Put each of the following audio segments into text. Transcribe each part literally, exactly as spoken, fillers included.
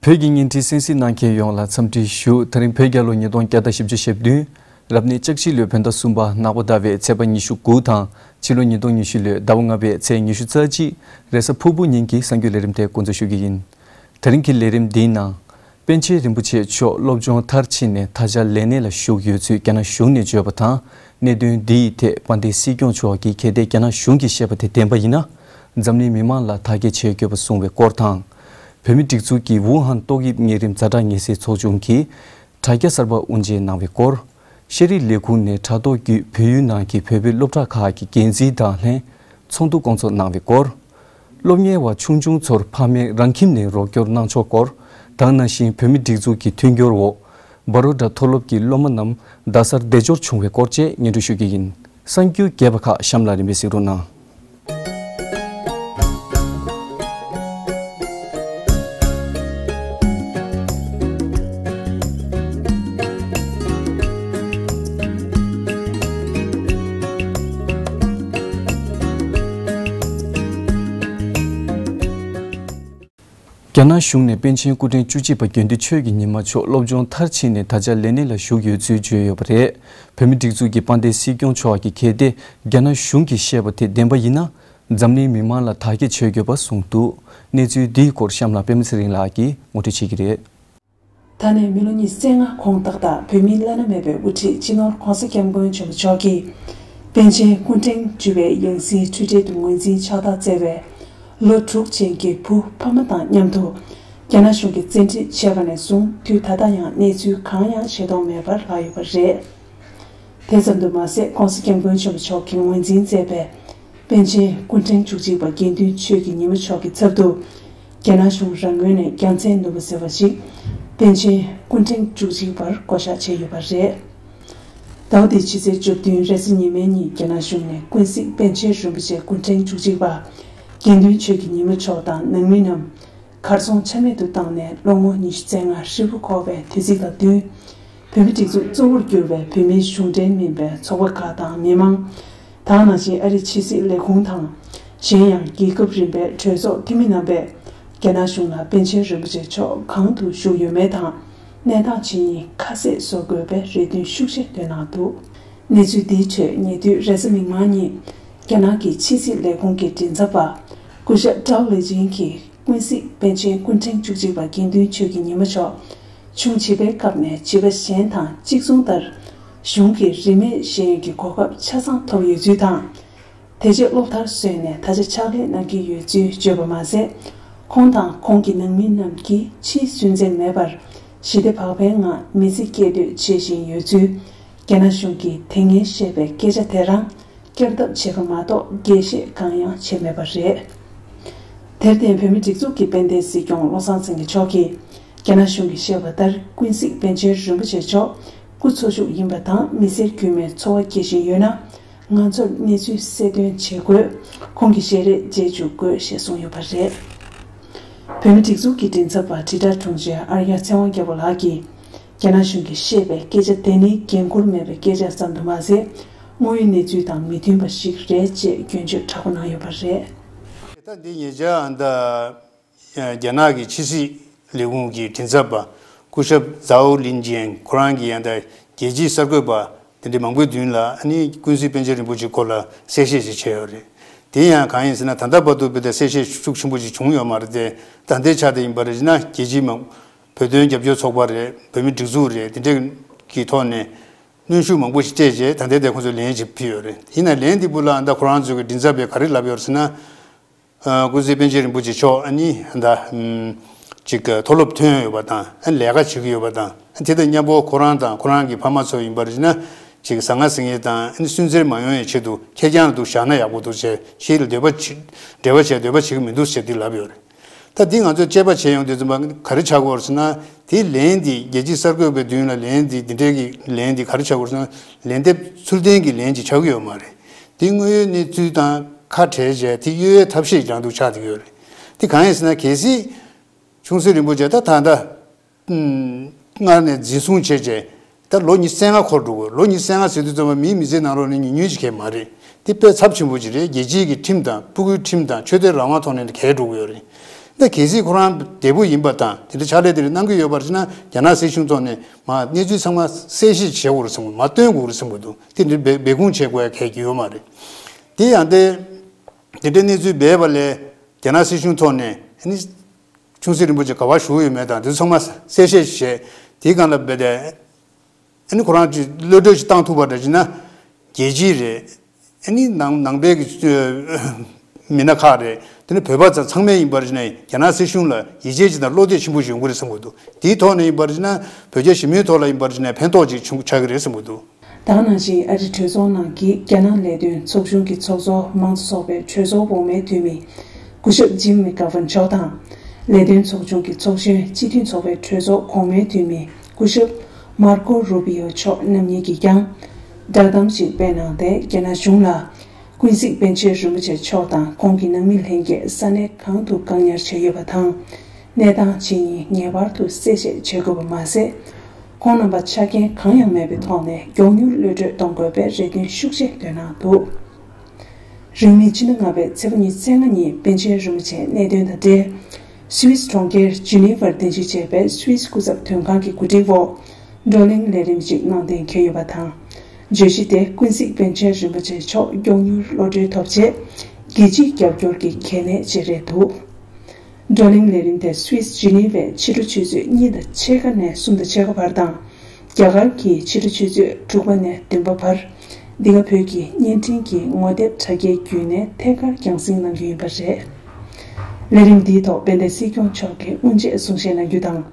བོད་ཀྱི་བརྙན་འཕྲིན་གསན་གཟིགས་གནང་མཁན་ཡོངས་ལ་འཚམས་འདྲི་ཞུ། ད་རིང་བོད་རྒྱལ་ལོ་ཉིས་སྟོང་བརྒྱ་དང་བཞི་བཅུ་ཞེ་བདུན། རབ་གནས་ལྕགས་བྱི་ལོའི་བོད་ཟླ་གསུམ་པ་ནག་པ་ཟླ་བའི་ཚེས་པ་ཉི་ཤུ་དགུ་དང་། ཕྱི་ལོ་ཉིས་སྟོང་ཉི་ཤུ་ལོའི་ཟླ་བ་ལྔ་པའི་ཚེས་ཉི་ཤུ་རྩ་གཅིག་རེས་གཟའ་ཕུར་བུ་ཉིན་གྱི་གསར་འགྱུར་ལས་རིམ་དེ་འགོ་འཛུགས་ཞུ་གི་ཡིན། ད་རིང་གི་ལས་རིམ་འདིའི་ནང་། པཎ་ཆེན་རིན་པོ་ཆེ་མཆོག་སློབ་སྦྱོང་མཐར་ཕྱིན་ནས་ད་ཆ་ལས་གནས་ལ་བཞུགས་ཡོད་ཚུལ་རྒྱ་ནག་གཞུང་ནས་བརྗོད་པ་དང་། གནད་དོན་འདི་ཡི་ཐད་དཔལ་ལྡན་སྲིད་སྐྱོང་མཆོག་གིས་གལ་ཏེ་རྒྱ་ནག་གཞུང་གིས་བཤད་པ་དེ་བདེན་པ་ཡིན་ན། འཛམ་གླིང་མི་མང་ལ་དག་སྐྱེལ་བྱེད་དགོས་པ་གསུངས་པའི་སྐོར་དང་། བོད་མིའི་སྒྲིག་འཛུགས་ཀྱི་ཝུ་ཧན་ཏོག་དབྱིབས་གཉན་རིམས་ཛ་དྲག་ངེས་སེལ་ཚོགས་ཆུང་གིས་དྲ་རྒྱ་གསར་པ་དབུ་འབྱེད་གནང་བའི་སྐོར། ཤེས་རིག་ལས་ཁུངས་ནས་དྲ་ཐོག་བརྒྱུད་བོད་ཡུལ་ནང་གི་བོད་པའི་སློབ་གྲྭ་ཁག་གི་འགན་འཛིན་དང་ལྷན་ཚོགས་འདུ་བསྐོང་ཚོགས་གནང་བའི་སྐོར། སློབ་གཉེར་བ་ཆུང་ཆུང་ཚོར་ཕ་མས་རང་ཁྱིམ་ནས་རོགས་སྐྱོར་གནང་ཕྱོགས་སྐོར། ད་ག་ནང་བཞིན་བོད་མིའི་སྒྲིག་འཛུགས་ཀྱི་མཐུན་འགྱུར་འོག་བ་རོ་ཌ་མཐོ་སློབ་ཀྱི་སློབ་མ་རྣམས་རྡ་སར་བདེ་འབྱོར་བྱུང་བའི་སྐོར་བཅས་སྙན་སྒྲོན་ཞུ་གི་ཡིན། གསར་འགྱུར་རྒྱས་པ་ཁག་གཤམ་ལ་རིམ་པས་གཟིགས་རོགས་གནང་། རྒྱ་ནག་གཞུང་ནས་པཎ་ཆེན་སྐུ་ཕྲེང་བཅུ་གཅིག་པ་དགེ་འདུན་ཆོས་ཀྱི་ཉི་མ་མཆོག་སློབ་སྦྱོང་མཐར་ཕྱིན་ནས་ད་ཆ་ལས་གནས་ལ་བཞུགས་ཡོད་ཚུལ་བརྗོད་ཡོད་པ་རེད། བོད་མིའི་སྒྲིག་འཛུགས་ཀྱི་དཔལ་ལྡན་སྲིད་སྐྱོང་མཆོག་གིས་གལ་ཏེ་རྒྱ་ནག་གཞུང་གིས་བཤད་པ་དེ་བདེན་པ་ཡིན་ན། འཛམ་གླིང་མི་མང་ལ་དག་སྐྱེལ་བྱེད་དགོས་པ་གསུངས་འདུག་གནས་ཚུལ་འདིའི་སྐོར་གཤམ་ལ་པད་མ་ཚེ་རིང་ལགས་ཀྱིས་ངོ་སྤྲོད་བྱེད་ཀྱི་རེད། ད་ནས་མི་ལོ་ཉི་ཤུ་རྩ་ལྔ་གོང་ཏག་ཏག་བོད་མིའི་བླ་ན་མེད་པའི་དབུ་ཁྲིད་སྤྱི་ནོར་༧གོང་ས་༧སྐྱབས་མགོན་ཆེན་པོ་མཆོག་གིས་པཎ་ཆེན་སྐུ་ཕྲེང་བཅུ་པའི་ཡང་སྲིད་འཁྲུལ་བྲལ་དུ་ངོས་འཛིན་ཕྱག་རྟགས་བསྩལ་བའི་ལོ་དྲུག་ཅན་གྱི་བུ་ཕ་མ་དང་མཉམ་དུ་རྒྱ་ནག་གཞུང་གིས་བཙན་ཁྲིད་བྱས་པ་ནས་བཟུང་དུས་ད་ལྟ་ཡང་གནས་ཚུལ་གང་ཡང་ཤེས་རྟོགས་མེད་པར་ལྷག་ཡོད་པ་རེད། དེ་ཙམ་དུ་མ་ཟད་༧གོང་ས་༧སྐྱབས་མགོན་ཆེན་པོ་མཆོག་གིས་ངོས་འཛིན་མཛད་པའི་པཎ་ཆེན་སྐུ་ཕྲེང་བཅུ་གཅིག་པ་དགེ་འདུན་ཆོས་ཀྱི་ཉི་མ་མཆོག་གི་ཚབ་ཏུ། རྒྱ་ནག་གཞུང་རང་ངོས་ནས་རྒྱལ་མཚན་ནོར་བུ་ཟེར་བ་ཞིག་པཎ་ཆེན་སྐུ་ཕྲེང་བཅུ་གཅིག་པར་བསྐོ་གཞག་བྱས་ཡོད་པ་རེད། ཟླ་བ་འདིའི་ཕྱི་ཚེས་བཅུ་བདུན་རེས་གཟའ་ཉི་མའི་ཉིན་རྒྱ་ནག་གཞུང་ནས་ཀུན་གཟིགས་པཎ་ཆེན་རིན་པོ་ཆེ་སྐུ་ཕྲེང་བཅུ་གཅིག་པ་དགེ་འདུན་ཆོས་ཀྱི་ཉི་མ་མཆོག་དང་ནང་མི་རྣམས། གར་སོང་ཆ་མེད་དུ་བཏང་ནས་ལོ་ངོ་ཉི་ཤུ་རྩ་ལྔ་ཧྲིལ་པོ་འཁོར་བའི་དུས་ཚིགས་དང་བསྟུན། བོད་མིའི་སྒྲིག་འཛུགས་གཙོ་བོར་གྱུར་བའི་བོད་མིའི་གཞུང་འབྲེལ་མིན་པའི་ཚོགས་པ་ཁག་དང་མི་མང་། ད་ག་ནང་བཞིན་ཨ་རིའི་ཕྱི་སྲིད་ལས་ཁུངས་དང་། གཞན་ཡང་རྒྱལ་ཁབ་རིམ་པའི་གྲོས་ཚོགས་འཐུས་མི་རྣམ་པས། རྒྱ་ནག་གཞུང་ལ་པཎ་ཆེན་རིན་པོ་ཆེ་མཆོག་གང་དུ་བཞུགས་ཡོད་མེད་དང་། གནས་སྟངས་ཇི་སྙེད་ཁ་གསལ་བཟོ་དགོས་པའི་རེ་འདུན་ཤུགས་ཆེ་བཏོན་གནང་འདུག་གནས་ཚུལ་འདིའི་ཁྲོད་ཉེ་དུས་རེས་གཟའ་མིག་དམར་ཉིན། རྒྱ་ནག་གི་ཕྱི་སྲིད་ལས་ཁུངས་ཀྱི་མགྲིན་ཚབ་པ། སྐུ་ཞབས་ཀྲའོ་ལེ་ཅིན་གྱིས། ཀུན་གཟིགས་པཎ་ཆེན་སྐུ་ཕྲེང་བཅུ་གཅིག་པ་དགེ་འདུན་ཆོས་ཀྱི་ཉི་མ་མཆོག་ཆུང་བྱིས་པའི་སྐབས་ནས་བྱིས་པ་གཞན་དང་གཅིག་མཚུངས་ལྟར་གཞུང་གི་རིས་མེད་ཤེས་ཡོན་གྱི་གོ་སྐབས་ཆ་ཚང་ཐོབ་ཡོད་ཚུལ་དང་། དེ་རྗེས་སློབ་མཐར་སོན་ནས་ད་ཆ་ཕྱག་ལས་གནང་གི་ཡོད་ཚུལ་བརྗོད་པ་མ་ཟད། ཁོང་དང་ཁོང་གི་ནང་མི་རྣམས་ཀྱིས་ཕྱིའི་སུན་གཙེར་མེད་པར་ཞི་བདེ་བག་ཕེབས་ངང་མི་ཚེ་སྐྱེལ་འདོད་བྱེད་བཞིན་ཡོད་ཚུལ། རྒྱ་ནག་གཞུང་གིས་དེ་སྔའི་བཤད་པའི་སྐད་ཆ་དེ་རང་། བསྐྱར་ལྡབ་བྱས་པ་མ་གཏོགས་རྒྱས་བཤད་གང་ཡང་བྱས་མེད་པ་རེད། དེར་བརྟེན་བོད་མིའི་སྒྲིག་འཛུགས་ཀྱི་དཔལ་ལྡན་སྲིད་སྐྱོང་བློ་བཟང་སེང་གེ་མཆོག་གིས་རྒྱ་ནག་གཞུང་གིས་བཤད་པ་ལྟར་ཀུན་གཟིགས་པཎ་ཆེན་རིན་པོ་ཆེ་མཆོག་སྐུ་འཚོ་བཞུགས་ཡིན་པ་དང་མི་སེར་དཀྱུས་མའི་འཚོ་བ་སྐྱེལ་བཞིན་ཡོད་ན་ང་ཚོར་གནས་ཚུལ་གསལ་སྟོན་བྱེད་དགོས། ཁོང་གི་ཞལ་རས་མཇལ་འཇུག་དགོས་ཞེས་གསུངས་ཡོད་པ་རེད། བོད་མིའི་སྒྲིག་འཛུགས་ཀྱི་མགྲིན་ཚབ་པ་དྲིལ་བསྒྲགས་དྲུང་ཆེ་ཨར་ཡ་ཚེ་དབང་རྒྱལ་པོ་ལགས་ཀྱིས། རྒྱ་ནག་གཞུང་གིས་བཤད་པའི་སྐད་ཆ་དེ་ནི་འགན་འཁུར་མེད་པའི་སྐད་ཆ་ཙམ་དུ་མ་ཟད། དངོས་ཡོད་གནས་ཚུལ་དང་མི་མཐུན་པ་ཞིག་རེད་ཅེས་སྐྱོན་བརྗོད་དྲག་པོ་གནང་ཡོད་པ་རེད། ད་འདི་ཉེ་ཆར་ཨ་ད་རྒྱ་ནག་གི་ཕྱི་སྲིད་ལས་ཁུངས་ཀྱི་མགྲིན་ཚབ་པ་སྐུ་ཞབས་ཛའོ་ལིན་ཅན་ཁོ་རང་གིས་ཡང་ད་རྒྱལ་སྤྱིའི་གསར་འགོད་པ་དེ་འདྲའི་མང་པོའི་མདུན་ལ་ཨ་ནི་ཀུན་གཟིགས་པཎ་ཆེན་རིན་པོ་ཆེའི་སྐོར་ལ་གསལ་བཤད་ཅིག་བྱས་ཡོད་རེད། དེ་ཡང་གང་ཡིན་ཟེར་ན་ད་ལྟ་བར་དུ་དཔེ་ད་གསལ་བཤད་ཤུགས་ཆེན་པོ་ཅིག་བྱུང་ཡོད་མ་རེད་དེ། ད་ལྟའི་ཆ་དེ་ཡིན་པ་རེད་ན་རྒྱལ་སྤྱིའི་མང་བོད་དོན་རྒྱབ་སྐྱོར་ཚོགས་པ་རེད། བོད་མི་སྒྲིག་འཛུགས་རེད། དེ་འདྲའི་གི་ཐོག་ནས་གནོན་ཤུགས་མང་པོ་ཞིག་སྤྲད་རྗེས་ད་ལྟའི་དེ་ཁོང་ཚོས་ལན་ཅིག་ཕུལ་ཡོད་རེད། ཡིན་ན་ལན་འདི་བུ་ལ་ཨ་ད་ཁོ་རང་ཚོའི་གི་མགྲིན་ཚབ་པས་ག་རེ་ལབ་ཡོད་རེད་ཟེར་ན། ཨ་ཀུན་གཟིགས་པཎ་ཆེན་རིན་པོ་ཆེ་མཆོག་ཨ་ནི་ད་ཨམ་ཅིག་གི་མཐོ་སློབ་ཐོན་ཡོད་པ་དང་ཨ་ནི་ལས་ཀ་བྱེད་ཀྱི་ཡོད་པ་དང་ཨ་དེ་དང་མཉམ་པོ་ཁོ་རང་དང་ཁོ་རང་གི་ཕ་མ་ཚོ་ཡིན་པ་རེད་ན་ཅིག་ཟང་ངེ་ཟིང་ངེ་དང་ཨ་ནི་སུན་གཙེར་མ་ཡོང་ཡའི་ཆེད་དུ་ཁེར་རྐྱང་དུ་བཞག་ན་ཡག་པོ་འདུག་ཅེས་ཕྱིའི་འབྲེལ་བ་བྱེད་འབྲེལ་བ་བྱས་འདོད་པ་བྱེད་ཀྱི་མི་འདུག་ཅེས་འདི་ལབ་ཡོད་རེད། ད་འདི་ང་ཚོས་དཔྱད་པ་བྱས་ཡོང་དུས་ཙམ་པ་ག་རེ་ཆགས་ཀྱི་ཡོད་རེད་ཟེར་ན། དེའི་ལན་འདི་རྒྱལ་སྤྱིའི་གསར་འགོད་པའི་མདུན་ལ་ལན་འདི་འདི་འདྲའི་གི་ལན་འདི་ག་རེ་ཆགས་ཀྱི་ཡོད་རེད་ཟེར་ན། ལན་འདེབས་ཚུལ་ལྡན་གྱི་ལན་ཅིག་ཆགས་ཀྱི་ཡོད་མ་རེད། དེ་དངོས་ཡོད་གནས་ཚུལ་དང་ཁ་བྲལ་བྱས་དེ་གཡོལ་བའི་ཐབས་ཤེས་རང་འདུག་ཆགས་བསྡད་ཀྱི་ཡོད་རེད། དེ་གང་ཡིན་ཟེར་ན་གལ་སྲིད་ཆུང་སྲིད་རིན་པོ་ཆེ་ད་ད་ལྟ་སྔར་ནས་འཛིན་བཟུང་བྱས་རྗེས་ད་ལོ་ཉི་ཤུ་རྩ་ལྔ་འཁོར་འགྲོ་གི་ཡོད། ལོ་ཉི་ཤུ་རྩ་ལྔ་ཟེར་དུས་ཙམ་པ་མིའི་མི་ཚེའི་ནང་ལོགས་ནས་ཉུང་ཉུང་ཅིག་གས་མ་རེད། དེ་དཔེ་ཚབས་ཆེན་པོ་ཅིག་རེད། རྒྱལ་སྤྱིའི་གི་ཁྲིམས་དང་སྤུ་གུའི་ཁྲིམས་དང་ཆོས་དད་རང་དབང་ཐོག་ནས་གས་འགྲོ་གི་ཡོད་རེད། ད་གལ་སྲིད་ཁོ་རང་བདེ་པོ་ཡིན་པ་དང་དེ་འདྲ་ཕྱག་ལས་དེ་འདྲ་གནང་གི་ཡོད་པར་བྱས་ན། རྒྱ་ནག་སྲིད་གཞུང་ཐོག་ནས་མར་གནས་ཚུལ་ཚང་མ་གསལ་བཤད་བྱེད་དགོས་རེད་བསམ་གི་འདུག་མར་སྟོན་དགོས་རེད་བསམ་གི་འདུག་དེ་འདྲའི་འབད་འབད་འབུངས་བྱེད་དགོས་ཡ་གལ་གྱི་ཡོད་མ་རེད། དེ་ཡང་དེ་དེ་འདྲའི་གནས་ཚུལ་སྦས་པ་ལས་རྒྱ་ནག་སྲིད་གཞུང་ཐོག་ནས་ཨ་ནི་ཆུང་སྲིད་རིན་པོ་ཆེ་ག་པར་བཞུགས་ཡོད་མེད་དང་དེ་ཚང་མ་གསལ་བཤད་བྱས། དེའི་སྒང་ལ་རྦད་དེ་ཨ་ནི་ཁོ་རང་ཅིག་གློད་གྲོལ་ཞིག་བཏང་ཐུབ་པ་འདྲ་བྱས་ན། རྒྱལ་སྤྱི་རེད། ཨ་ནི་ནང་ནང་པའི་གི་མི་སྣ་ཁག་རེད། དེ་ནི་བོད་པ་ཚང་ཚང་མས་ཡིན་པར་བྱས་ན་རྒྱ་ནག་སྲིད་གཞུང་ལ་ཡིད་ཆེས་ཅིག་དང་བློ་གཏད་ཆེན་པོ་ཞིག་ཡོང་གི་རེད་བསམ་གྱི་འདུག་དེའི་ཐོག་ནས་ཡིན་པར་བྱས་ན་བོད་རྒྱ་ཞི་མོལ་ཐོག་ལ་ཡིན་པར་བྱས་ན་ཕན་ཐོགས་ཅིག་བྱུང་ཆགས་ཀྱི་རེད་བསམ་གྱི་འདུག་ད་ག་ནང་བཞིན་ཨ་རིའི་གྲོས་ཚོགས་ནང་གི་རྒྱ་ནག་ལས་དོན་ཚོགས་ཆུང་གི་ཚོགས་གཙོ་མང་གཙོ་ཚོགས་པའི་གྲོས་ཚོགས་འོག་མའི་འཐུས་མི་སྐུ་ཞབས་ཇིམ་མེག་གྷ་ཝན་མཆོག་དང་། ལས་དོན་ཚོགས་ཆུང་གི་ཚོགས་གཞོན་སྤྱི་མཐུན་ཚོགས་པའི་གྲོས་ཚོགས་གོང་མའི་འཐུས་མི་སྐུ་ཞབས་མར་ཀོ་རུ་པི་ཡོ་མཆོག་རྣམ་གཉིས་ཀྱིས་ཀྱང་བསྒྲགས་གཏམ་ཞིག་སྤེལ་གནང་སྟེ། རྒྱ་ནག་གཞུང་ལ་ཀུན་གཟིགས་པཎ་ཆེན་རིན་པོ་ཆེ་མཆོག་དང་ཁོང་གི་ནང་མི་ལྷན་རྒྱས་ས་གནས་གང་དུ་བཀག་ཉར་བྱས་ཡོད་པ་དང་། གནས་སྟངས་ཇི་ཡིན་ངེས་པར་དུ་གསལ་བཤད་བྱེད་དགོས་པ་མ་ཟད། ཁོང་རྣམ་པ་ཆ་རྐྱེན་གང་ཡང་མེད་པའི་ཐོག་ནས་མགྱོགས་མྱུར་གློད་གྲོལ་གཏོང་དགོས་པའི་རེ་འདུན་ཤུགས་ཆེ་འདོན་གནང་འདུག་རིང་མིན་ཕྱི་ཟླ་ལྔ་པའི་ཚེས་པ་ཉི་ཤུ་རྩ་ལྔ་ཉིན་པཎ་ཆེན་རིན་པོ་ཆེའི་གནད་དོན་དང་འབྲེལ། སུད་སི་གྲོང་ཁྱེར་ཇི་ནི་ཝར་རྟེན་གཞི་བྱས་པའི་སུད་སི་སྐུ་ཚབ་དོན་ཁང་གི་གོ་སྒྲིག་འོག་བགྲོ་གླེང་ལས་རིམ་ཞིག་གནང་གཏན་འཁེལ་ཡོད་པ་དང་། བརྗོད་གཞི་དེ་ཀུན་གཟིགས་པཎ་ཆེན་རིན་པོ་ཆེ་མཆོག་མགྱོགས་མྱུར་བློ་གྲོས་ཐོབ་ཆེད་རྒྱལ་སྤྱིའི་རྒྱབ་སྐྱོར་གྱི་གལ་གནད་ཅེས་རེད་འདུག་བགྲོ་གླེང་ལས་རིམ་དེ་སུད་སི་ཇི་ནི་ཝའི་ཕྱི་དྲོ་ཆུ་ཚོད་གཉིས་དང་ཕྱེད་ཀ་ནས་གསུམ་དང་ཕྱེད་ཀ་བར་དང་། རྒྱ་གར་གྱི་ཕྱི་དྲོ་ཆུ་ཚོད་དྲུག་པ་ནས་བདུན་པ་བར། འདི་ག་བོད་ཀྱི་བརྙན་འཕྲིན་གྱི་ངོ་དེབ་དྲ་རྒྱའི་བརྒྱུད་ནས་ཐད་ཀར་རྒྱང་སྲིང་གནང་རྒྱུ་ཡིན་པ་རེད། ལས་རིམ་འདིའི་ཐོག་དཔལ་ལྡན་སྲིད་སྐྱོང་མཆོག་གིས་དབུ་འབྱེད་གསུང་བཤད་གནང་རྒྱུ་དང་།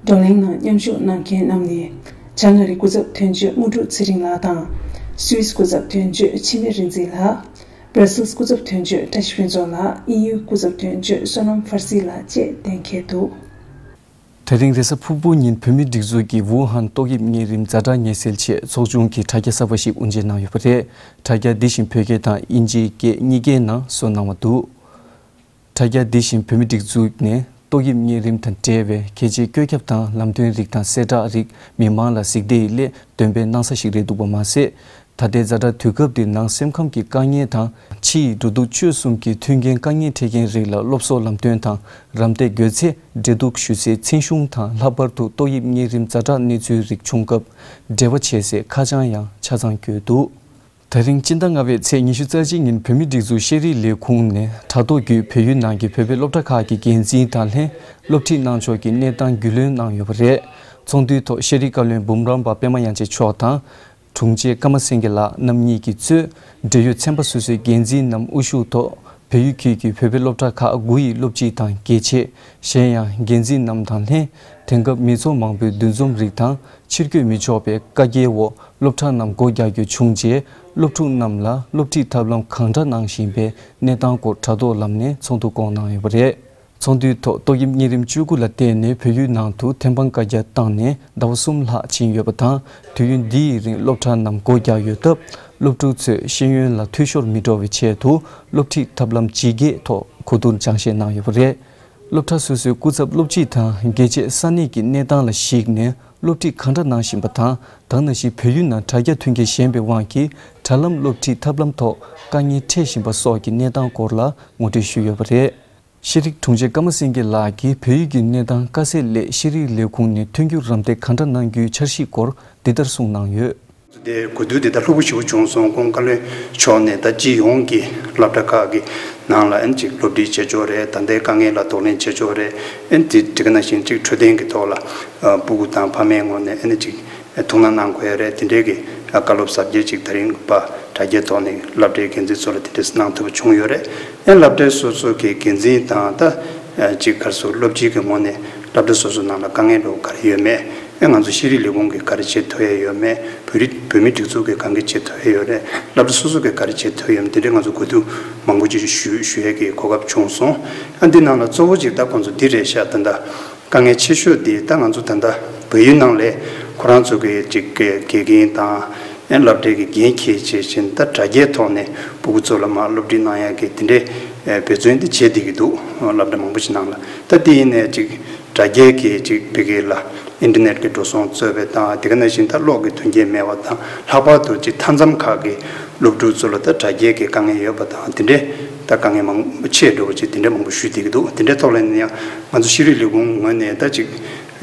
བགྲོ་གླེང་ནང་མཉམ་ཞུགས་གནང་མཁན་རྣམས་ནི། བྱང་ཨ་རིའི་སྐུ་ཚབ་དོན་གཅོད་དངོས་གྲུབ་ཚེ་རིང་ལགས་དང་། སུད་སི་སྐུ་ཚབ་དོན་གཅོད་འཆི་མེད་རིག་འཛིན་ལགས། སྦྲ་སིལ་སྐུ་ཚབ་དོན་གཅོད་བཀྲ་ཤིས་ཕུན་ཚོགས་ལགས། དབྱིན་ཡུལ་སྐུ་ཚབ་དོན་གཅོད་བསོད་ནམས་ཕར་སི་ལགས་བཅས་གཏན་འཁེལ་འདུག་དེ་རིང་རེས་གཟའ་ཕུར་བུ་ཉིན་བོད་མིའི་སྒྲིག་འཛུགས་ཀྱི་ཝུ་ཧན་ཏོག་དབྱིབས་གཉན་རིམས་ཛ་དྲག་ངན་སེལ་ཆེད་ཚོགས་ཆུང་གིས་དྲ་རྒྱ་གསར་པ་ཞིག་དབུ་འབྱེད་གནང་ཡོད་པ་རེད། དྲ་རྒྱ་འདི་བཞིན་བོད་སྐད་དང་དབྱིན་ཇིའི་སྐད་གཉིས་ཀའི་ནང་བཟོ་གནང་བ་འདུག་དྲ་རྒྱ་འདི་བཞིན་བོད་མིའི་སྒྲིག་འཛུགས་ནས་ཏོག་དབྱིབས་གཉན་རིམས་དང་འབྲེལ་བའི་གལ་ཆེའི་བཀོད་ཁྱབ་དང་ལམ་སྟོན་རིགས་དང་གསལ་བསྒྲགས་རིགས་མི་མང་ལ་གཟིགས་བདེ་ཡི་སླད་འདོན་སྤེལ་གནང་ས་ཞིག་རེད་འདུག་པ་མ་ཟད། ད་ལྟའི་ཛ་དྲག་དུས་སྐབས་འདིར་ནང་སེམས་ཁམས་ཀྱི་དཀའ་ངལ་དང་། ཕྱི་ཡི་འགྲོ་འདུག་སྤྱོད་གསུམ་གྱི་མཐུན་རྐྱེན་དཀའ་ངལ་འཕྲད་མཁན་རིགས་ལ་སློབ་གསོ་ལམ་སྟོན་དང་། རམ་འདེགས་དགོས་ཚེ་འབྲེལ་གཏུག་ཞུ་སའི་མཚན་གཞུང་དང་། ལྷག་པར་དུ་ཏོག་དབྱིབས་གཉན་རིམས་ཛ་དྲག་གནས་ཚུལ་རིགས་བྱུང་སྐབས་འབྲེལ་བ་བྱེད་སའི་ཁ་བྱང་ཡང་ཆ་ཚང་བཀོད་འདུག་དེ་རིང་སྤྱི་ཟླ་ལྔ་པའི་ཚེས་ཉི་ཤུ་རྩ་གཅིག་ཉིན་བོད་མིའི་སྒྲིག་འཛུགས་ཤེས་རིག་ལས་ཁུངས་ནས་དྲ་ཐོག་བརྒྱུད་བོད་ཡུལ་ནང་གི་བོད་པའི་སློབ་གྲྭ་ཁག་གི་འགན་འཛིན་དང་ལྷན་སློབ་ཁྲིད་གནང་ཕྱོགས་ཀྱི་གནས་སྟངས་རྒྱུས་ལོན་གནང་ཡོད་པ་རེད། ཚོགས་འདུའི་ཐོག་ཤེས་རིག་བཀའ་བློན་འབུམ་རམས་པ་པད་མ་དབྱངས་ཅན་མཆོག་དང་། དྲུང་ཆེ་ཀརྨ་སེང་གེ་ལགས་རྣམ་གཉིས་ཀྱིས་གཙོས་འབྲེལ་ཡོད་ཚན་པ་སོ་སོའི་འགན་འཛིན་རྣམས་དབུ་བཞུགས་ཐོག་བལ་ཡུལ་ཁུལ་གྱི་བོད་པའི་སློབ་གྲྭ་ཁག་དགུ་ཡི་སློབ་སྤྱི་དང་དགེ་ཆེ། གཞན་ཡང་འགན་འཛིན་རྣམས་དང་ལྷན་དེང་སྐབས་མི་ཚོགས་མང་པོའི་འདུ་འཛོམས་རིགས་དང་ཕྱིར་སྐྱོད་མི་ཆོག་པའི་བཀའ་རྒྱའི་འོག་སློབ་གྲྭ་རྣམས་སྒོ་རྒྱག་རྒྱུ་བྱུང་རྗེས་སློབ་ཕྲུག་རྣམས་ལ་སློབ་ཁྲིད་ཐབས་ལམ་གང་འདྲ་གནང་བཞིན་པའི་གནས་སྟངས་སྐོར་དྲ་ཐོག་ལམ་ནས་ཚོགས་འདུ་བསྐོང་གནང་ཡོད་པ་རེད། ཚོགས་འདུའི་ཐོག་ཏོག་དབྱིབས་གཉན་རིམས་བཅུ་དགུ་ལ་བརྟེན་ནས་བོད་ཡུལ་ནང་དུ་ཐེམ་སྤང་བཀའ་རྒྱ་བཏང་ནས་ཟླ་བ་གསུམ་ལྷག་ཕྱིན་ཡོད་པ་དང་། དུས་ཡུན་འདིའི་རིང་སློབ་གྲྭ་རྣམས་སྒོ་རྒྱག་ཡོད་སྟབས། སློབ་ཕྲུག་ཚོས་ཤེས་ཡོན་ལ་འཐུས་ཤོར་མི་འགྲོ་བའི་ཆེད་དུ་སློབ་ཁྲིད་ཐབས་ལམ་ཇི་སྐད་ཐོག་གོ་བསྡུར་སྦྱང་བཤད་གནང་ཡོད་པ་རེད། སློབ་གྲྭ་སོ་སོའི་སྐུ་ཚབ་སློབ་སྤྱི་དང་དགེ་ཆེ་ས་གནས་ཀྱི་གནས་སྟངས་ལ་གཞིགས་ནས་སློབ་ཁྲིད་གང་འདྲ་གནང་བཞིན་པ་དང་། ད་ག་ནང་བཞིན་བོད་ཡུལ་ནང་དྲ་རྒྱ་མཐུན་རྐྱེན་ཞན་པའི་དབང་གིས་དྲ་ལམ་སློབ་ཁྲིད་ཐབས་ལམ་ཐོག་དཀའ་ངལ་འཕྲད་བཞིན་པ་སོགས་ཀྱི་གནས་སྟངས་སྐོར་ལ་ངོ་སྤྲོད་ཞུས་ཡོད་པ་རེད། ཤེས་རིག་དྲུང་ཆེ་ཀརྨ་སེང་གེ་ལགས་ཀྱིས་བོད་ཡིག་གི་གནས་སྟངས་དཀའ་སེལ་སླད་ཤེས་རིག་ལས་ཁུངས་ནས་མཐུན་འགྱུར་རམ་འདེགས་གང་འདྲ་གནང་རྒྱུའི་འཆར་གཞིའི་སྐོར་འདི་ལྟར་གསུངས་གནང་ཡོད། དེ་གོ་བསྡུར་དེ་ད་ལྷུག་པོ་ཞེ་པོ་བྱུང་སོང་། ཁོང་བཀའ་བློན་མཆོག་ནས་ད་སྤྱི་ཡོངས་ཀྱི་སློབ་གྲྭ་ཁག་གི་ནང་ལ་ཨན་ཅིག་སློབ་ཁྲིད་བྱེད་ཕྱོགས་རེད། ད་ལྟའི་དཀའ་ངལ་ལ་གདོང་ལེན་བྱེད་ཕྱོགས་རེད། ཨན་དེ་དེ་ག་ནང་བཞིན་ཅིག་འཕྲོད་བསྟེན་གྱི་ཐོག་ལ་སྤུ་གུ་དང་ཕ་མའི་ངོས་ནས་ཨན་ཅིག་ཐུགས་སྣང་གནང་དགོས་ཡ་རེད། དེ་འདྲའི་གི་བཀའ་སློབ་ཟབ་རྒྱས་ཅིག་ད་རིང་པ་དྲ་རྒྱའི་ཐོག་ནས་སློབ་གྲྭའི་འགན་འཛིན་ཚོ་ལ་དེ་འདྲས་གནང་ཐུབ་པ་བྱུང་ཡོད་རེད། ཨེ་སློབ་གྲྭའི་སོ་སོ་གི་འགན་འཛིན་དང་ད་ཅིག་ག་རེ་ཟེར་སློབ་སྤྱི་གི་ངོས་ནས་སློབ་གྲྭ་སོ་སོའི་ནང་ལ་དཀའ་ངལ་འདྲ་བོ་ག་རེ་ཡོད་མེད། ཨེ་ང་ཚོ་ཤེས་རིག་ལས་ཁུངས་ཀྱིས་ག་རེ་བྱེད་ཐུབ་ཡ་ཡོད་མེད། བོད་རིགས་བོད་མིའི་སྒྲིག་འཛུགས་ཀྱིས་གང་ག་བྱེད་ཐུབ་ཡ་ཡོད་རེད། སློབ་གྲྭ་སོ་སོ་གིས་ག་རེ་བྱེད་ཐུབ་ཡ་ཡོད་མེད། དེ་འདྲའི་ང་ཚོ་གོ་བསྡུར་མང་པོ་ཅིག་ཞུ་ཞུ་ཡ་གི་གོ་སྐབས་བྱུང་སོང་། ཨ་འདི་ནང་ལ་གཙོ་བོ་ཅིག་ད་ཁོང་ཚོ་འདི་རེད་ཤག་ད་ལྟ། དཀའ་ངལ་ཆེ་ཤོས་དེ་ད་ང་ཚོ་ད་ལྟ་བལ་ཡུལ་ནང་ལ་ཁོ་རང་ཚོ་གི་ཅིག་དགེ་རྒན་དང་ཨེ་སློབ་གྲྭའི་གི་འགན་འཁྱེར་བྱེད་བཞིན་ད་དྲ་རྒྱའི་ཐོག་ནས་སྤུ་གུ་ཚོ་ལ་མར་སློབ་ཁྲིད་གནང་ཡ་གི་དེ་འདྲའི་ཨེ་འབད་བརྩོན་དེ་བྱེད་བསྡད་ཀྱི་འདུག་སློབ་གྲྭ་མང་པོ་ཞིག་ནང་ལ། ད་དེ་ཡིན་ནའི་ཅིག་དྲ་རྒྱའི་གི་ཅིག་བི་གི་ལ་ཨིན་ཊར་ནེཊ་གི་འགྲོ་སོང་རྩོད་པ་དང་དེ་ག་ནང་བཞིན་ད་གློག་གི་མཐུན་རྐྱེན་མེད་པ་དང་། ལྷག་པར་དུ་ཅིག་མཐའ་མཚམས་ཁག་གི་སློབ་ཕྲུག་ཚོ་ལ་ད་དྲ་རྒྱའི་གི་དཀའ་ངལ་ཡོད་པ་དང་དེ་འདྲའི་ ད་དཀའ་ངལ་མང་པོ་ཆེ་འགྲོ་བ་ཅིག་དེ་འདྲ་མང་པོ་ཞུས་བསྡད་ཀྱི་འདུག་དེ་འདྲའི་ཐོག་ལ་ཡིན་ན་ཡང་ང་ཚོ་ཤེས་རིག་ལས་ཁུངས་ངོས་ནས་ད་ཅིག་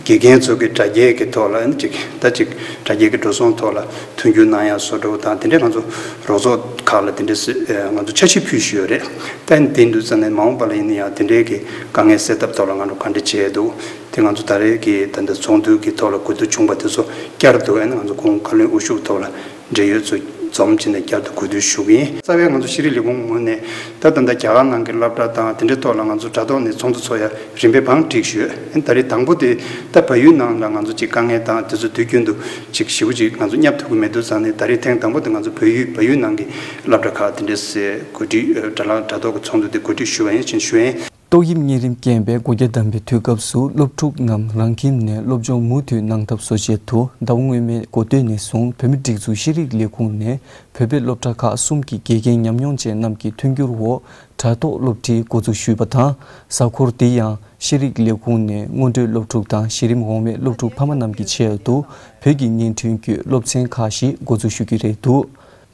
དགེ་རྒན་ཚོ་གི་དྲ་རྒྱའི་གི་ཐོག་ལ་ཨ་ནི་ཅིག་ད་ཅིག་དྲ་རྒྱའི་གི་འགྲོ་སོང་ཐོག་ལ་མཐུན་འགྱུར་གནང་ཡ་བཟོ་འདྲ་བོ་དང་དེ་འདྲའི་ང་ཚོ་རོགས་ཚོགས་ཁག་ལ་དེ་འདྲའི་སི་ཨ་ང་ཚོ་འཆར་གཞི་ཕུལ་བཞིན་ཡོད་རེད། ད་ཡིན་དེ་འདུག་ཙང་ནས་མ་འོངས་པ་ལ་ཡིན་ན་ཡང་དེ་འདྲའི་གི་དཀའ་ངལ་སེལ་ཐབས་ཐོག་ལ་ང་ཚོ་ག་འདྲ་བྱས་འདུག་དེ་ང་ཚོ་ད་རེས་ཀྱི་ད་ལྟ་ཚོགས་འདུ་གི་ཐོག་ལ་གོ་བསྡུར་བྱུང་བ་དེ་ཚོ་བསྐྱར་དུ་ཨ་ནི་ང་ཚོ་ཁོང་བཀའ་བློན་དབུ་བཞུགས་ཐོག་ལ་འབྲེལ་ཡོད་ཚོ་འཛོམས་བྱས་ནས་བསྐྱར་དུ་གོ་བསྡུར་ཞུ་གི་ཡིན། རྩ་བའི་ང་ཚོ་ཤེས་རིག་ལས་ཁུངས་ངོས་ནས་ད་ད་ལྟ་རྒྱ་གར་ནང་གི་སློབ་གྲྭ་དང་དེ་འདྲའི་ཐོག་ལ་ང་ཚོ་དྲ་ཐོག་ནས་ཚོགས་འདུ་ཚོགས་ཡ་རིམ་པས་བང་བསྒྲིགས་ཞུས། ཨ་ནི་ད་རེས་དང་པོ་དེ་ད་བལ་ཡུལ་ནང་ལ་ང་ཚོ་ཅིག་དཀའ་ངལ་དང་དེ་ཚོ་དུས་རྒྱུན་དུ་ཅིག་ཞེ་པོ་ཅིག་ང་ཚོ་བསྙབ་ཐུབ་ཀྱི་མེད་འདུག་ཙང་ནས་ད་རེས་ཐེངས་དང་པོ་དེ་ང་ཚོ་བལ་ཡུལ་བལ་ཡུལ་ནང་གི་སློབ་གྲྭ་ཁག་དེ་འདྲས་གོ་སྒྲིག་དྲ་ལམ་དྲ་ཐོག་གི་ཚོགས་འདུ་དེ་གོ་སྒྲིག་ཞུས་པ་ཡིན་ཞེས་ཞུས་ཡིན། ཏོག་དབྱིབས་གཉན་རིམས་རྐྱེན་པས་སྒོ་རྒྱ་བསྡམས་པའི་དུས་སྐབས་སུ་སློབ་ཕྲུག་རྣམས་རང་ཁྱིམ་ནས་སློབ་སྦྱོང་མུ་མཐུད་གནང་ཐབས་བཟོ་ཆེད་དུ་ཟླ་བ་སྔོན་མའི་འགོ་སྟོད་ནས་བཟུང་བོད་མིའི་སྒྲིག་འཛུགས་ཤེས་རིག་ལས་ཁུངས་ནས་བོད་པའི་སློབ་གྲྭ་ཁག་གསུམ་གྱི་དགེ་རྒན་ཉམས་མྱོང་ཅན་རྣམས་ཀྱི་མཐུན་འགྱུར་འོག་དྲ་ཐོག་སློབ་ཁྲིད་འགོ་འཛུགས་ཞུས་པ་དང་། གཟའ་འཁོར་འདི་ཡང་ཤེས་རིག་ལས་ཁུངས་ནས་སྔོན་འགྲོའི་སློབ་ཕྲུག་དང་གཞི་རིམ་འོག་མའི་སློབ་ཕྲུག་ཕ་མ་རྣམས་ཀྱི་ཆེད་དུ་བོད་ཀྱི་བརྙན་འཕྲིན་བརྒྱུད་སློབ་ཚན་ཁག་ཞིག་འགོ་འཛུགས་ཞུ་རྒྱུ་རེད་འདུག་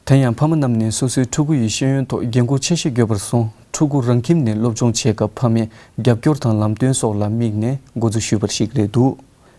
དེ་ཡང་ཕ་མ་རྣམས་ནས་སོ་སོའི་ཕྲུ་གུ་ཡི་ཤེས་ཡོན་ཐོག་འགན་འཁུར་ཆེ་བཞེས་དགོས་པར་སོང་། ཕྲུ་གུ་རང་ཁྱིམ་ནས་སློབ་སྦྱོང་བྱེད་སྐབས་ཕ་མས་རྒྱབ་སྐྱོར་དང་ལམ་སྟོན་སོགས་ལ་དམིགས་ནས་འགོ་འཛུགས་ཞུས་པ་ཞིག་རེད་འདུག་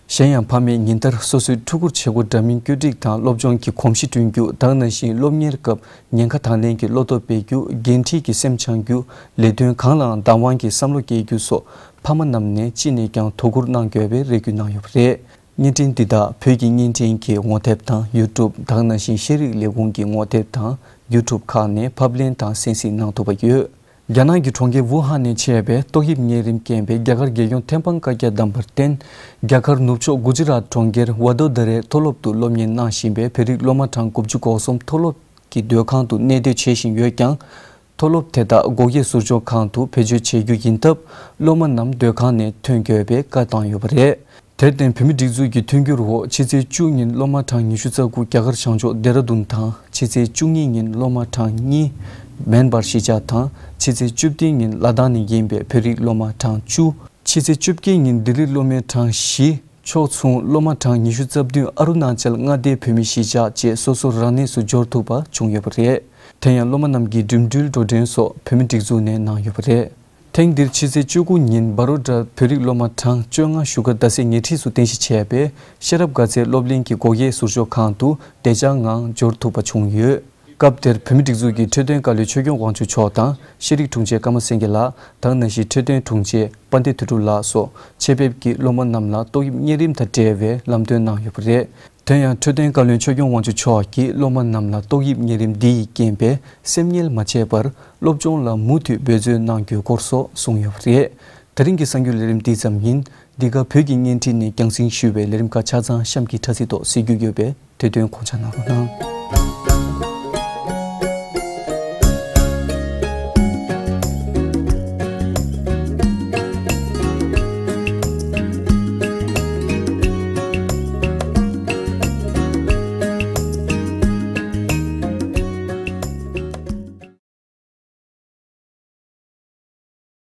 གཞན་ཡང་ཕ་མས་ཉིན་ལྟར་སོ་སོའི་ཕྲུ་གུར་བྱེད་སྒོ་འདྲ་མིན་བཀོད་སྒྲིག་དང་སློབ་སྦྱོང་གི་གོམས་གཤིས་བསྐྲུན་རྒྱུ་དག་ནང་བཞིན་སློབ་གཉེར་སྐབས་ཉེན་ཁ་དང་ལེན་གྱི་བློ་སྟོབས་སྤེལ་རྒྱུ། འགན་འཁྲི་གི་སེམས་འཆང་རྒྱུ། ལས་དོན་གང་ལའང་བདག་དབང་གི་བསམ་བློ་སྐྱེ་རྒྱུ་སོགས་ཕ་མ་རྣམས་ནས་ཅི་ནས་ཀྱང་དོ་ཁུར་གནང་དགོས་པའི་རེ་སྐུལ་གནང་ཡོད་པ་རེད། བརྙན་འཕྲིན་འདི་དག་བོད་ཀྱི་བརྙན་འཕྲིན་གྱི་ངོ་དེབ་དང་ཡུ་ཊུབ་དག་ནང་བཞིན་ཤེས་རིག་ལས་ཁུངས་ཀྱི་ངོ་དེབ་དང་ཡུ་ཊུབ་ཁག་ནས་ཕབ་ལེན་དང་གསན་གཟིགས་གནང་ཐུབ་པ་ཡོད། རྒྱ་ནག་གི་གྲོང་ཁྱེར་ཝུ་ཧན་ནས་མཆེད་པའི་ཏོག་དབྱིབས་གཉན་རིམས་རྐྱེན་པས་རྒྱ་གར་རྒྱལ་ཡོངས་ཐེམ་སྤང་བཀའ་རྒྱ་བསྡམས་པར་བརྟེན། རྒྱ་གར་ནུབ་ཕྱོགས་གུ་ཇི་རཱཏ་གྲོང་ཁྱེར་ཝ་དོ་དར་རའི་མཐོ་སློབ་ཏུ་སློབ་གཉེར་གནང་བཞིན་པའི་བོད་རིགས་སློབ་མ་གྲངས་དགུ་བཅུ་གོ་གསུམ་མཐོ་སློབ་ཀྱི་སྡོད་ཁང་དུ་གནས་སྡོད་བྱེད་བཞིན་ཡོད་ཀྱང་། མཐོ་སློབ་དེ་དག་སྒོག་དབྱེ་ཟུར་འཇོག་ཁང་དུ་བེད་སྤྱོད་བྱེད་རྒྱུ་ཡིན་སྟབས། སློབ་མ་རྣམས་སྡོད་ཁང་ནས་ཐོན་དགོས་པའི་བཀའ་བཏང་ཡོད་པ་རེད། དེར་བརྟེན་བོད་མིའི་སྒྲིག་འཛུགས་ཀྱི་མཐུན་འགྱུར་འོག་ཕྱི་ཚེས་བཅུ་ཉིན་སློབ་མ་གྲངས་ཉི་ཤུ་རྩ་དགུ་རྒྱ་གར་བྱང་ཕྱོགས་ལྡེ་ར་ལྡུན་དང་། ཕྱི་ཚེས་བཅུ་གཉིས་ཉིན་སློབ་མ་གྲངས་གཉིས་མེན་མར་གཞིས་ཆགས་དང་། ཕྱི་ཚེས་བཅུ་བདུན་ཉིན་ལ་དྭགས་ནས་ཡིན་པའི་བོད་རིགས་སློབ་མ་གྲངས་བཅུ། ཕྱི་ཚེས་བཅོ་བརྒྱད་ཉིན་ལྡི་ལིར་སློབ་མའི་གྲངས་བཞི། ཕྱོགས་མཚུངས་སློབ་མ་གྲངས་ཉི་ཤུ་རྩ་བདུན་ཨ་རུ་ན་ཅལ་མངའ་སྡེའི་བོད་མིའི་གཞིས་ཆགས་བཅས་སོ་སོ་རང་གནས་སུ་འབྱོར་ཐུབ་པ་བྱུང་ཡོད་པ་རེད། དེ་ཡང་སློབ་མ་རྣམས་ཀྱི་འགྲིམ་འགྲུལ་འགྲོ་གྲོན་སོགས་བོད་མིའི་སྒྲིག་འཛུགས་ནས་གནང་ཡོད་པ་རེད། ཐེངས་འདིར་ཕྱི་ཚེས་བཅུ་དགུ་ཉིན་བྷ་རོ་ཌར་བོད་རིགས་སློབ་མ་གྲངས་བཅོ་ལྔ་བཞུགས་སྒར་རྡ་སའི་ཉེ་འཁྲིས་སུ་རྟེན་གཞི་བྱས་པའི་ཤེས་རབ་དགའ་ཚལ་སློབ་གླིང་གི་སྒོག་དབྱེ་ཟུར་འཇོག་ཁང་དུ་བདེ་འཇགས་ངང་འབྱོར་ཐུབ་པ་བྱུང་ཡོད། སྐབས་དེར་བོད་མིའི་སྒྲིག་འཛུགས་ཀྱི་འཕྲོད་བསྟེན་བཀའ་བློན་ཆོས་སྐྱོང་དབང་ཕྱུག་མཆོག་དང་ཤེས་རིག་དྲུང་ཆེ་ཀརྨ་སེང་གེ་ལགས་དང་ནང་བཞིན་འཕྲོད་བསྟེན་དྲུང་ཆེ་དཔལ་ལྡན་དོན་གྲུབ་ལགས་སོགས་ཆེད་ཕེབས་ཀྱིས་སློབ་མ་རྣམས་ལ་ཏོག་དབྱིབས་གཉན་རིམས་དང་འབྲེལ་བའི་ལམ་སྟོན་གནང་ཡོད་པ་རེད། དེ་ཡང་འཕྲོད་བསྟེན་བཀའ་བློན་ཆོས་སྐྱོང་དབང་ཕྱུག་མཆོག་གིས་སློབ་མ་རྣམས་ལ་ཏོག་དབྱིབས་གཉན་རིམས་འདི་ཡི་རྐྱེན་པས་སེམས་ངལ་མ་བྱེད་པར་སློབ་སྦྱོང་ལ་མུ་མཐུད་འབད་བརྩོན་གནང་རྒྱུའི་སྐོར་སོགས་གསུངས་ཡོད་པ་རེད། དེ་རིང་གི་གསར་འགྱུར་ལས་རིམ་འདི་ཙམ་ཡིན། འདི་ག་བོད་ཀྱི་བརྙན་འཕྲིན་ནས་རྒྱང་སྲིང་ཞུས་པའི་ལས་རིམ་ཁག་ཆ་ཚང་གཤམ་གྱི་དྲ་ཚིགས་ཐོག་གཟིགས་རྒྱུ་ཡོད་པས་དེ་དོན་དགོངས་འཇགས་གནང་རོགས་གནང་།